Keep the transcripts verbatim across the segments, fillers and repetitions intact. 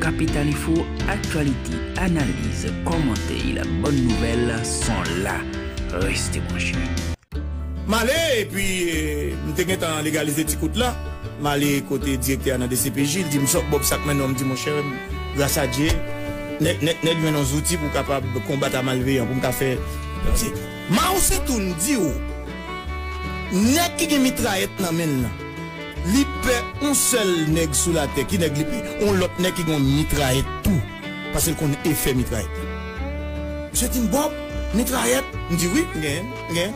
Capital Info, aktyalite, analiz, kòmantè, bòn nouvèl, son la. Reste branche. M ale, epi, eh, m te gentan legalize ti kout la. M ale kote direktè a nan D C P J, li di m, "Sòt Bob, sa k mennen w?" M di, "Monchè, gras a Dye, nèg, nèg, nèg jwenn yon zouti pou kapab konbat a malveyan, pou m ka fè." Mao Tse Tung di w, nèg ki gen mitrayèt nan men l lan, li pè yon sèl nèg sou latè. Ki nèg li pè? Yon lòt nèg ki gen yon mitrayèt tou. Paske l konn efè mitrayèt la. Misye di m, "Bob, mitrayèt?" M di, "Wi, m genyen, m genyen,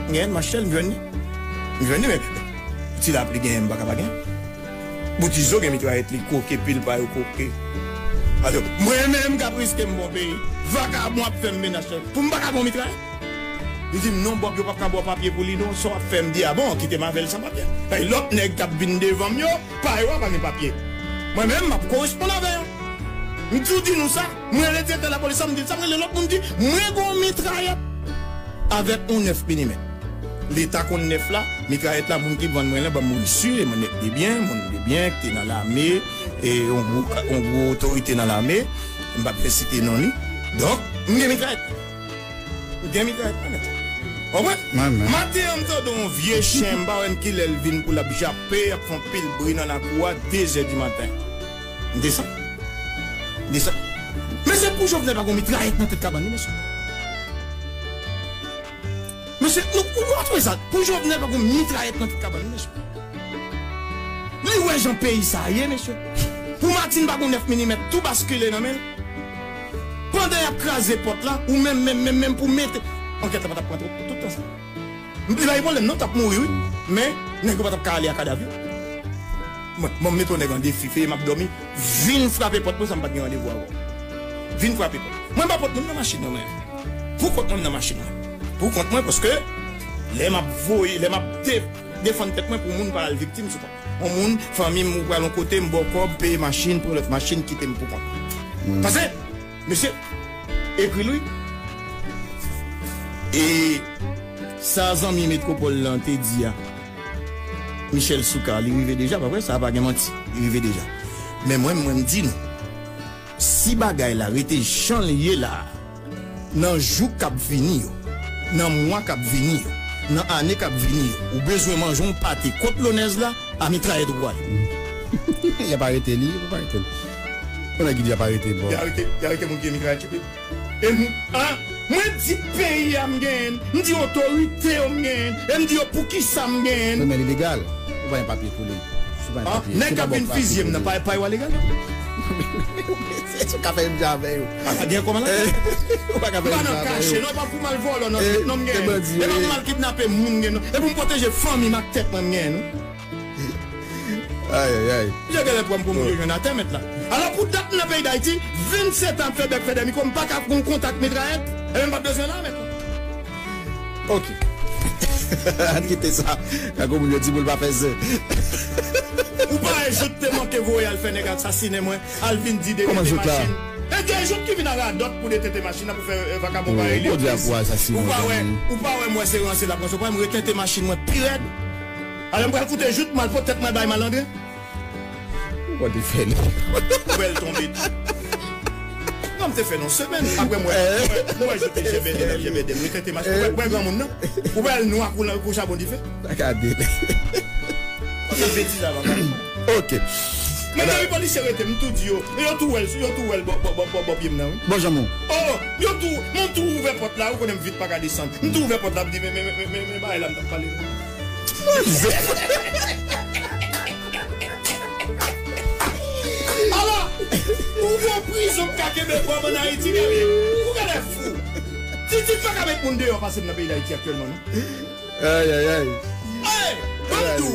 m genyen, m achte l, m jwenn li. M jwenn li, men ti lapli genyen, m pa ka pa genyen." Boutizo gen mitrayèt li, koke pil pa yo koke. Alò, mwen menm k ap riske m bon peyi, vakabon ap fè m menas, pou m pa ka gen mitrayèt? Li di m, "Non, Bob, yo p ap ka ba w papye pou li, non, sa w ap fè." M di, "A bon, kite m avè l san papye." Bay lòt nèg k ap vin devan m yo, pa yo a pa gen papye. Mwen menm, m ap koresponn avè yo. M toujou di nou sa. Mwen rele direktè lapolis la, m di l sa, m rele lòt moun, m di, "Mwen gen yon mitrayèt avèk yon nèf milimèt." Leta konn nèf la, mitrayèt la, moun ki vann mwen la, ban m resu, e moun nèg de byen, moun de byen, ki te nan lame, e yon gwo, yon gwo otorite nan lame, m p ap fè site non li. Donk, m gen mitrayèt. M gen mitrayèt mwen, mèt. Konprann? Mwen menm. Maten an, m tande yon vye chen, m pa wè n kilè l vin pou l ap jape, ap fè yon pil bri nan lakou a, de zè di maten. M desann. M desann. Mesye, pou Jovenel pa gen mitrayèt nan tèt kabann li, mesye. Mesye, nou, ou, ou twouve sa, pou Jovenel pa gen mitrayèt nan tèt kabann li, mesye. Li wè jan peyi sa ye, mesye. Pou Martine pa gen nèf milimèt, tou baskile nan men l. Pandan y ap kraze pòt la, ou menm, menm, menm, menm pou mete. Ankèt la pa t ap pran twòp, tout tan sa. M di, "Pa gen pwoblèm, non, t ap mouri, wi." Men, nèg yo pa t ap ka ale a kadav yo. Mwen, mwen, m mete yon nèg an defi, feye m ap dòmi. Vin frape pòt mwen, san m pa t gen randevou avè w. Vin frape pòt. Mwen, m pa pot moun nan machin mwen, mwen. Pou kont mwen, m nan machin mwen. Pou kont mwen, paske lè m ap voye, lè m ap de-, defann tèt mwen pou moun pa al viktim sou kont mwen. Yon moun, fanmi m, ou pral yon kote, m ba w kòb, peye machin, pran lòt machin, kite m pou kont mwen. Pase, mesye, ekri l wi. E sa zanmi Metwopòl lan te di a, Michel Soukar, li rive deja, pa vre? Sa pa gen manti, li rive deja. Men mwen, mwen, m di nou, si bagay la rete jan l ye la a, nan jou k ap vini yo, nan mwa k ap vini yo, nan ane k ap vini yo, ou bezwen manje yon pate kot Lonèz la, a mitrayèt ou pwale. Y ap arete li, y ap arete li. Konnen ki di y ap arete, bon. Y arete, y arete moun ki gen mitrayèt, chèpit. E m, a, mwen di peyi a m genyen, m di otorite yo m genyen, e m di yo poukisa m genyen. Wi, men li legal. Ou pa gen papye pou li. Si w pa gen papye, nèg k ap vin fizye m nan, pa, pa yo a legal? Ou ka fè menm jan avè yo. Pa ka gen kòman la? Ou pa ka fè menm jan avè yo. Kache, non, e pa pou m al vòlò nan tout non m genyen. E pa pou m al kidnape moun m genyen, non. E pou m pwoteje fanmi m ak tèt mwen m genyen, non. Ay, ay, ay. Misye genlè pran m pou moun yo jwenn atè, mèt la. Alò, pou dat m nan peyi Dayiti, vennsèt an ap fè bèk fè dèmi, kon m pa ka gon kontak mitrayèt, e m pa t bezwen la, mèt la. Ok. Ann kite sa. Kako moun yo di pou l pa fè zen. Ou pa wè jou te manke voye al fè nèg asasinen mwen, al vin di de tete machin. E gen jou ki vin a radòt pou de tete machin nan pou fè, eh, vakabon parèy li yo plezi. Ou pa wè, ou pa wè mwen se ranse la pran sou pran, m retete machin mwen pi rèd. Alè m pral koute jout, m al pot tèt mwen bay malandren. Ou pa te fè li. Ou wè l tonbe tou. Non, m te fè nan semèn. Apre mwen, mwen, mwen joute jebèdè nan jebèdè. Mwen tete mache. Ou wè, ou wè granmoun nan? Ou wè l nwa kou, kou chabon dife? Pa gade. Ou nan betiz avan. Ok. Men depi polisye rete, m tou di yo. Yo tou wè l, yo tou wè l bò, bò, bò, bò, bò pye m nan, wi. Bon, Janmo. Oh, yo tou, m tou ouvè pòt la, ou konnen m vit pa ka desann. M tou ouvè pòt la, m di, men, men, men bagay la m t ap pale. Ala, ou gon prizon k ka kenbe kòb ann Ayiti, gade, ou genlè fou. Titi pa ka met moun deyò pase m nan peyi Dayiti aktyèlman, non. Ay, ay, ay. Ey, ban m di w,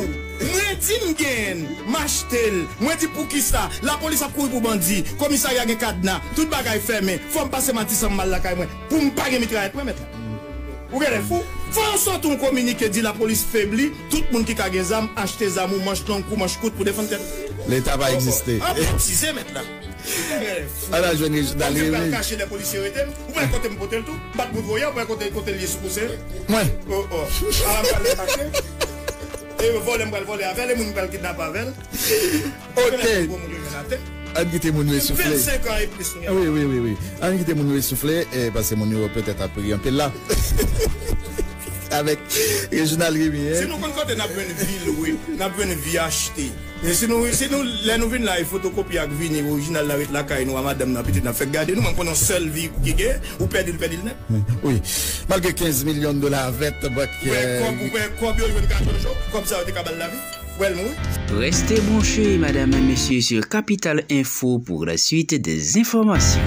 mwen di m genyen l, m achte l, mwen di poukisa, lapolis ap kouri pou bandi, komisarya gen kadna, tout bagay fèmen, fò m pase Matisan m al lakay mwen, pou m pa gen mitrayèt mwen, mèt la. Ou genlè fou? Fò yo sòti yon kominike di lapolis febli, tout moun ki ka gen zam, achte zam ou manch long kou manch kout pou defann tèt ou. Leta pa egziste. An betize mèt la. Ou genlè fou. Ala jwenn Reginald Rémy. Ou pral kache lè polisye rete m. Ou pral kote m pote l tou. Bat bout voye, ou pral kote, kote l ye sou kouse. Mwen. Oh, oh. Ala m pral kache. E vòlè m pral vòlè avè l, e moun m pral kidnape avè l. Ok. Ou genlè fou, bon moun yo jwenn atè. Ann kite moun yo soufle. Vennsenk an e plis nou gen. Wi, wi, wi, wi. Ann kite moun yo soufle, eh, paske moun yo petèt ap ri anpil la. Avèk Reginald Remy, Si hein? Nou konn kote n ap jwenn vi lwe, n ap jwenn vi achte. E si nou, si nou, lè nou vin la, e fotokopi ak vini orijinal la ret lakay nou a madanm nan, pitit nan fèk gade nou, mwen m konnen yon sèl vi ki gen, ou pèdi l, pèdi l nèt. Wi. Malgre kenz milyon dola vèt, bank. Ou wè kòb, ou wè kòb yo jwenn katorze jou, kòb sa yo te ka ba l lavi. Ou wè l mouri. Restez branchés, mesdames et messieurs, sur Capital Info pour la suite des informations.